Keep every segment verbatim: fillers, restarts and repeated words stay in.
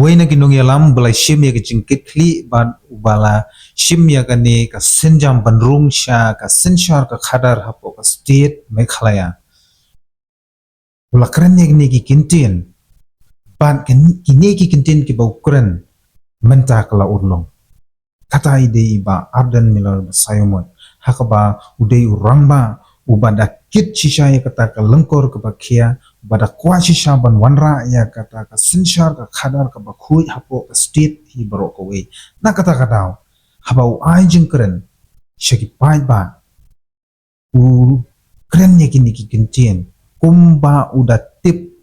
Uwei na ki nongïalam ba la shim ïa ka jingkitkhlieh bad uba la shim ïa kane ka sienjam ban rung sha ka synshar ka khadar hapoh ka state Meghalaya, u la kren ïa kine ki kyntien. Bad kine ki kyntien kiba u kren mynta ka la urlong. Kata i dei i Bah Ardent Miller Basaiawmoit, ha kaba u dei u rangbah uba da kit shisha ïa kata ka lyngkor kaba khia, uba da kwah shisha ban wanrah ïa kata ka synshar ka khadar kaba khuid hapoh ka state hi baroh kawei. Na kata ka daw, haba u ai jingkren sha ki paidbah, u kren ïa kine ki kyntien kumba u da tip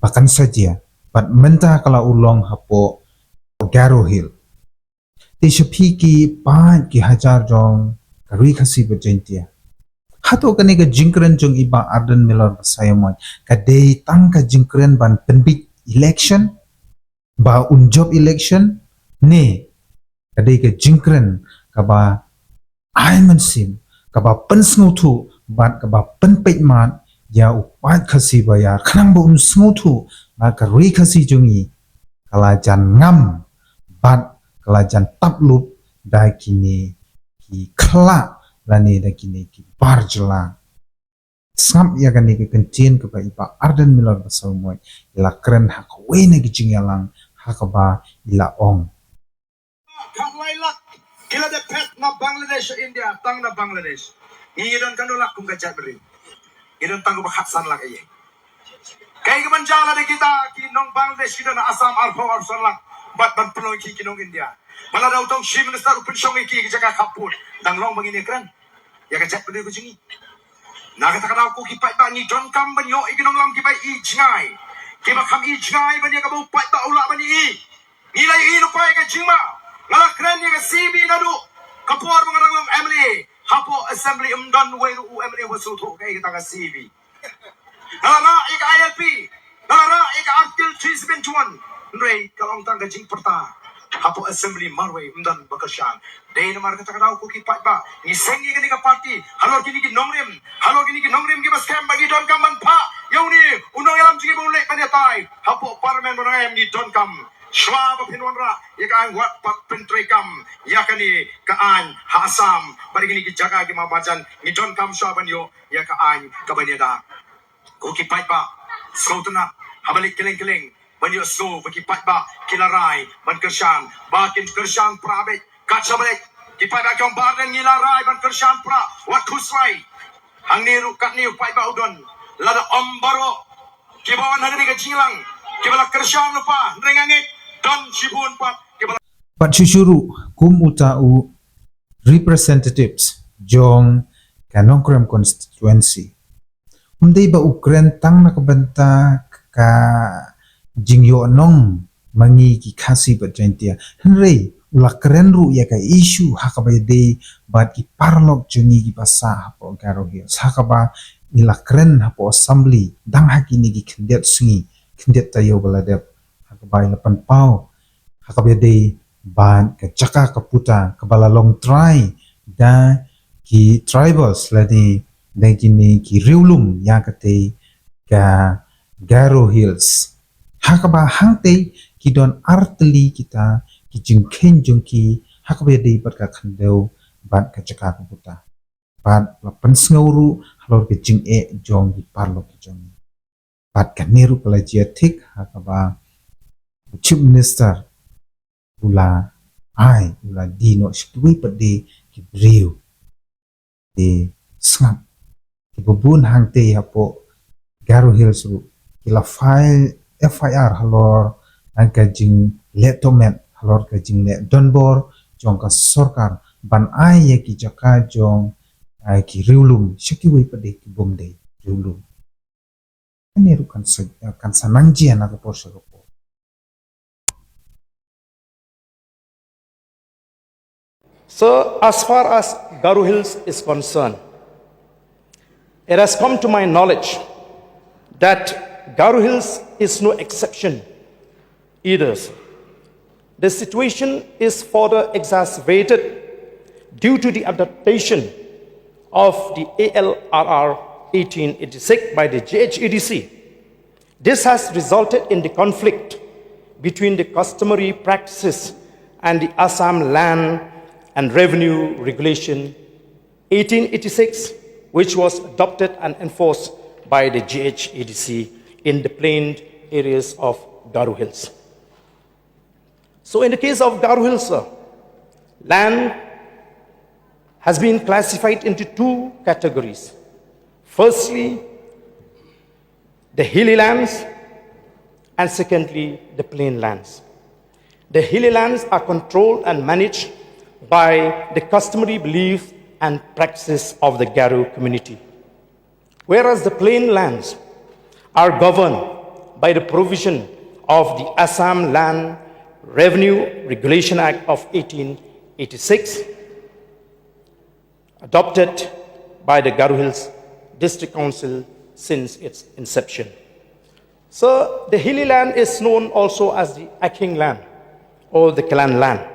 ba kan sa jia, bad mynta ka la urlong hapoh Garo Hill. Te sha phi ki paid ki hajar jong ka Ri Khasi bad Jaintia, hato kane ka jingkren jong i Bah Ardent Miller Basaiawmoit ka dei tang ka jingkren ban pynbeit election ba un jop election, ne ka dei ka jingkren kaba ai mynsiem, kaba pynsngewthuh bad kaba pynpeit mad ïa u paid Khasi ba ïar, khnang ba un sngewthuh ba ka Ri Khasi jong ngi ka la jan ngam bad ka la jan tap lup da kine ki khla lane da kine ki bar jylla. Sngap ïa kane ka kyntien kaba i Bah Ardent Miller Basaiawmoit i la kren ha kawei na ki jingïalang, ha kaba i la ong: Khatlai lak ki la dep phet na Bangladesh sha India, tang na Bangladesh. Ngi ngi don katno lak kum ka jaitbynriew? Ngi don tang kaba khatsan lak ïa. Kaei kaban jia lada kita ki nong Bangladesh ki don ha Assam arphew arphew san lak, bad ban pynlong ïa ki ki nong India? Ba lada u tong Chief Minister u pynshong ïa ki ki jaka khappud, dang long ba ngin ïakren ïa ka jaitbynriew ka jong ngi? Na kata ka daw ko ki paidbah, ngi donkam ban ïoh ïa ki nongïalam kiba i jngai, kiba kham i jngai ban ïa kaba u paidbah u lah ban i. Ngi la ïohi lypa ïa ka jingma. Nga la kren ïa ka C B naduh ka por ba nga dang long M L A. Hapoh Assembly ym don uwei ruh u M L A uba sngewthuh kaei kata ka C B. Nga la rah ïa ka I L P, nga la rah ïa ka Article three seven one. Hynrei ka long tang ka jingpyrta hapoh Assembly, marwei ym don ba kyrshan. Dei namar kata ka daw ko ki paidbah, ngi seng ïa kane ka party halor kine ki nongrim, halor kine ki nongrim kiba skhem ba ngi donkam ban phah ïa une u nongïalam jong ngi ba u leit ban ïatai hapoh Parliament ba ngi donkam. Shuwa ba phin wanrah ïa ka aiñ, wat pat pyntreikam ïa kane ka aiñ ha Assam bad kine ki jaka ki marjan. Ngi donkam shuwa ban ïoh ïa ka aiñ kaban ïada. Ko ki paidbah, sngewtynnat, haba leit kylleng kylleng ban ïohsngew ba ki paidbah ki la rai ban kyrshan, ba kin kyrshan pra beit. Kat shaba leit ki paidbah ki ong, Bah Ardent, ngi la rai ban kyrshan pra, wat khuslai. Hangne ruh katne u paidbah u don, lada ym baroh kiba wan ha kane ka jingïalang kiba la kyrshan lypa, hynrei nga ngeit don shibun pat kiba la. Bad shuh shuh ruh kum uta u representatives jong ka Nongkrem constituency, ym dei ba u kren tang na ka bynta ka jingïohnong ma ngi ki Khasi bad Jaintia, hynrei u la kren ruh ïa ka issue ha kaba ïadei bad ki paralok jong ngi kiba sah hapoh Garo Hills, ha kaba i la kren hapoh Assembly dang ha kine ki khyndiat sngi khyndiat taïew ba la dep, ha kaba i la pynpaw ha kaba ïadei bad ka jaka ka puta kaba la long trai da ki tribals lane da kine ki riewlum ïa katei ka Garo Hills, ha kaba hangtei ki don artylli kita ki jingkheiñ jong ki ha kaba ïadei bad ka khyndew bad ka jaka ka puta. Bad la pynsngew ruh halor ka jingeh jong ki paralok ki jong ngi. Bad kane ruh ka la jia thik ha kaba u Chief Minister u la ai, u la die noh sha kiwei pat de ki briew. Te sngap, kiba bun hangtei hapoh Garo Hills ruh ki la file F I R halor ka jingleh tohmet, halor ka jingleh donbor jong ka sorkar ban ai ïa ki jaka jong, eh, ki riewlum sha kiwei pat de ki bym dei riewlum. Kane ruh kan sa, kan sa nang jia na ka por sha ka por. So, as far as Garo Hills is concerned, it has come to my knowledge that Garo Hills is no exception either. The situation is further exacerbated due to the adaptation of the A L R R eighteen eighty-six by the G H A D C. This has resulted in the conflict between the customary practices and the Assam Land and Revenue Regulation eighteen eighty-six, which was adopted and enforced by the G H A D C in the plained areas of Garo Hills. So, in the case of Garo Hills, sir, land has been classified into two categories. Firstly, the hilly lands, and secondly, the plain lands. The hilly lands are controlled and managed by the customary beliefs and practices of the Garo community, whereas the plain lands are governed by the provision of the Assam Land Revenue Regulation Act of eighteen eighty-six, adopted by the Garo Hills District Council since its inception. So, the hilly land is known also as the Akhing land or the clan land.